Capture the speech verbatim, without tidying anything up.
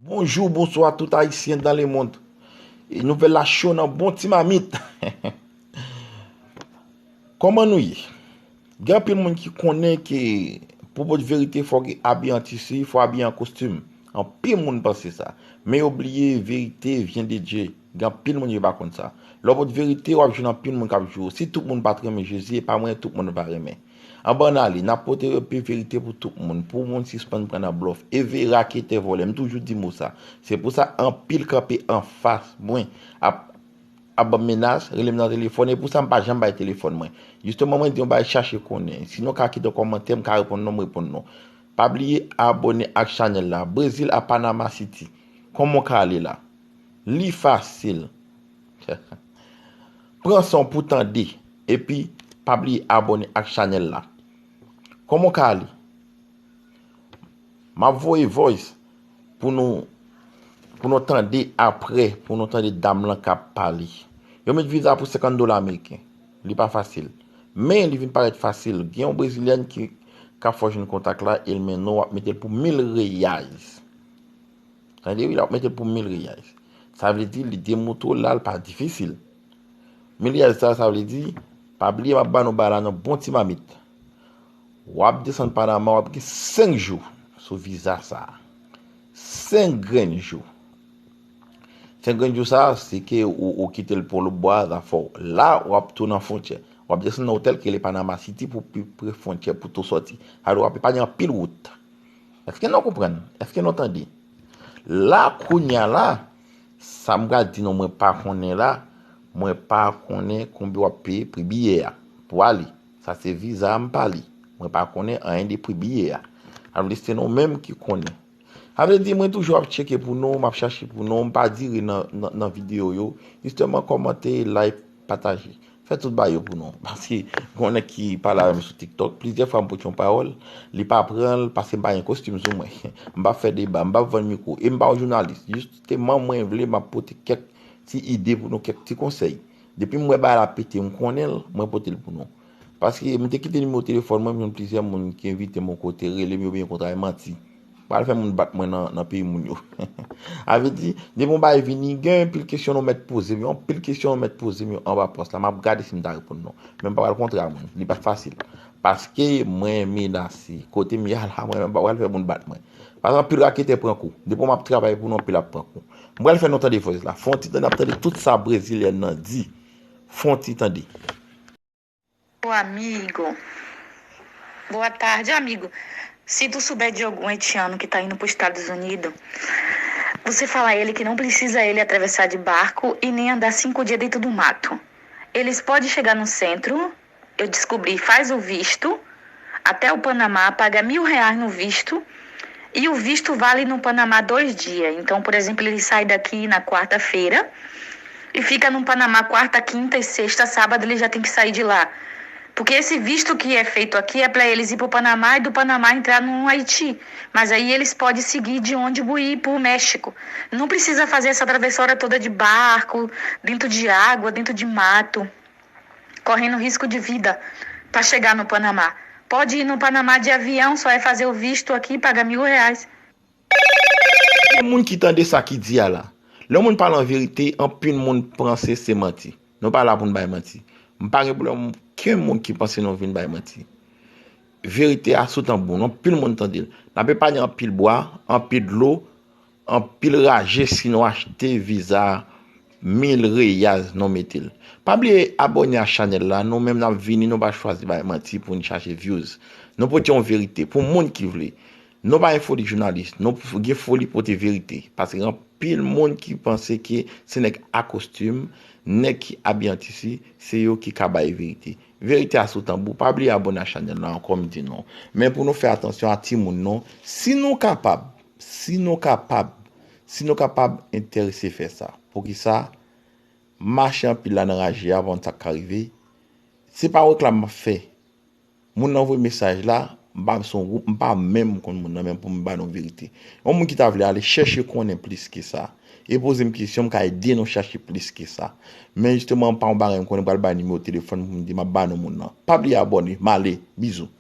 Bonjou, bonswa tout Ayisyen dans le monde. E nouvèl la cho nan bon ti mamit. Kòman nou ye? Gen anpil moun ki konnen ke pou pote verite fò w abiye an tisi, fò w abiye an kostim. Anpil moun panse sa. Men yo bliye verite vyen de Dye. Gen anpil moun yo pa konn sa. Lè w pote verite, w ap jwenn anpil moun k ap jwe w. Si tout moun pa t renmen Jezi, e pa mwen tout moun va renmen. Anba n ale, n ap pote epi verite pou tout moun, pou moun sispann pran nan blòf. Eve raketè vòlè, m toujou di mo sa. Se pou sa anpil kanpe anfas mwen ap, ap ban m menas, rele m nan telefòn, e pou sa m pa janm bay telefòn mwen. Jisteman, mwen di yon bagay, chache konnen. Sinon, ka kite yon kòmantè, m ka reponn non, m reponn non. Pa bliye abòne ak chanèl la. Brezil a Panama City. Kòman w ka ale la? Li fasil. Pran san w pou tande, epi pa bliye abòne ak chanèl la. Kòman w ka ale? M ap voye voice pou nou, pou nou tande apre, pou nou tande dam lan k ap pale. Yo met viza pou senkant dola ameriken. Li pa fasil. Men li vin parèt fasil. Gen yon brezilyèn ki, k ap fè w jwenn kontak la, e l men non, w ap mete l pou mil reyaz. Tande wi, l ap mete l pou mil reyaz. Sa vle di, li demontre w la, l pa difisil. Mil reyaz sa, sa vle di, pa bliye m ap ba nou bagay la nan bon ti mamit. W ap desann Panama, w ap gen senk jou sou viza sa a. Senk grenn jou. Senk grenn jou sa a, se ke ou, ou kite l pou lòt bò a, zafè w. La, w ap tou nan fwontyè. W ap desann nan otèl ki rele Panama City pou pi pre fwontyè pou tou sòti. Alò, w ap epaye anpil wout. Èske nou konprann? Èske nou tande? La, kounye a la, sa m pral di nou, mwen pa konnen la, mwen pa konnen konbyen w ap peye pri biyè a pou ale. Sa se viza a m pale. Mwen pa konnen anyen de pri biyè a. Alò, se nou menm ki konnen. Sa vle di, mwen toujou ap tcheke pou nou, m ap chache pou nou, m pa dire nan, nan, nan videyo yo. Jisteman, kòmante, like, pataje. Fè tout bagay yo pou nou. Paske gen yon nèg ki pale avè m sou TikTok, plizyè fwa m pote yon pawòl, li pa pran l paske m pa gen kostim sou mwen. M p ap fè deba, m p ap vann mikwo, e m pa yon jounalis. Jisteman, mwen vle, m ap pote kèk ti ide pou nou, kèk ti konsèy. Depi m wè bagay la pete, m konnen l, mwen pote l pou nou. Paske m te kite nimewo telefòn mwen, m jwenn plizyè moun ki envite m yon kote, rele m, yo byen kontre, e manti. Pral fè moun bat mwen nan, nan peyi moun yo. A vle di, depi yon bagay vini, gen anpil kesyon nou mèt poze m yo, anpil kesyon nou mèt poze m yo anba pòs la. M ap gade si m ta reponn non. Men m pa pral kontre a moun. Li pa t fasil. Paske mwen menase. Kote m ye a la, mwen menm pa pral fè moun bat mwen. Paske anpil raketè pran kou. Depi m ap travay pou nou, anpil ap pran kou. M pral fè nou tande voice la. Fè yon ti tan n ap tande tout sa brezilyèn nan di. Fè yon ti tande. Ô amigo. Boa tarde, amigo. Se tu souber de algum haitiano que está indo para os Estados Unidos, você fala a ele que não precisa ele atravessar de barco e nem andar cinco dias dentro do mato. Eles podem chegar no centro, eu descobri, faz o visto até o Panamá, paga mil reais no visto e o visto vale no Panamá dois dias. Então, por exemplo, ele sai daqui na quarta-feira e fica no Panamá quarta, quinta e sexta, sábado ele já tem que sair de lá. Porque esse visto que é feito aqui é para eles ir para o Panamá e do Panamá entrar no Haiti. Mas aí eles podem seguir de onde e ir para o México. Não precisa fazer essa travessura toda de barco, dentro de água, dentro de mato, correndo risco de vida para chegar no Panamá. Pode ir no Panamá de avião, só é fazer o visto aqui e pagar mil reais. Gen moun ki tande sa ki di a la. Lè yon moun pale an verite, anpil moun panse se manti. Nou pa la pou n bay manti. M pa gen pwoblèm okenn moun ki panse nou vin bay manti. Verite a sou tanbou, anpil moun tande l. N ap epaye anpil bwa, anpil dlo, anpil raje si nou achte viza mil reyaz nou mete l. Pa bliye abòne a chanèl la, nou menm n ap vini, nou pa chwazi bay manti pou n chache views. Nou pote yon verite pou moun ki vle. Nou pa gen foli jounalis, nou gen foli pote verite. Paske gen anpil moun ki panse ke se nèg a kostim, nèg ki abiye an tisi, se yo ki ka bay verite. Verite a sou tanbou, pa bliye abòne a chanèl la ankò, m di nou. Men pou nou fè atansyon a timoun nou, si nou kapab, si nou kapab, si nou kapab enterese fè sa. Poukisa? Mache anpil la nan raje a, pa konn sa k ka rive. Se pa reklam m ap fè. Moun nan voye mesaj la, m pa se yon gwoup, m pa menm konn moun nan, men pou m ba nou verite. Yon moun ki ta vle ale chèche konnen plis ke sa, e poze m kesyon, m ka ede nou chache plis ke sa. Men jisteman, m pa yon bagay m konnen, m pral bay nimewo telefòn pou m di m ap ba nou moun nan. Pa bliye abòne, m ale, bizou.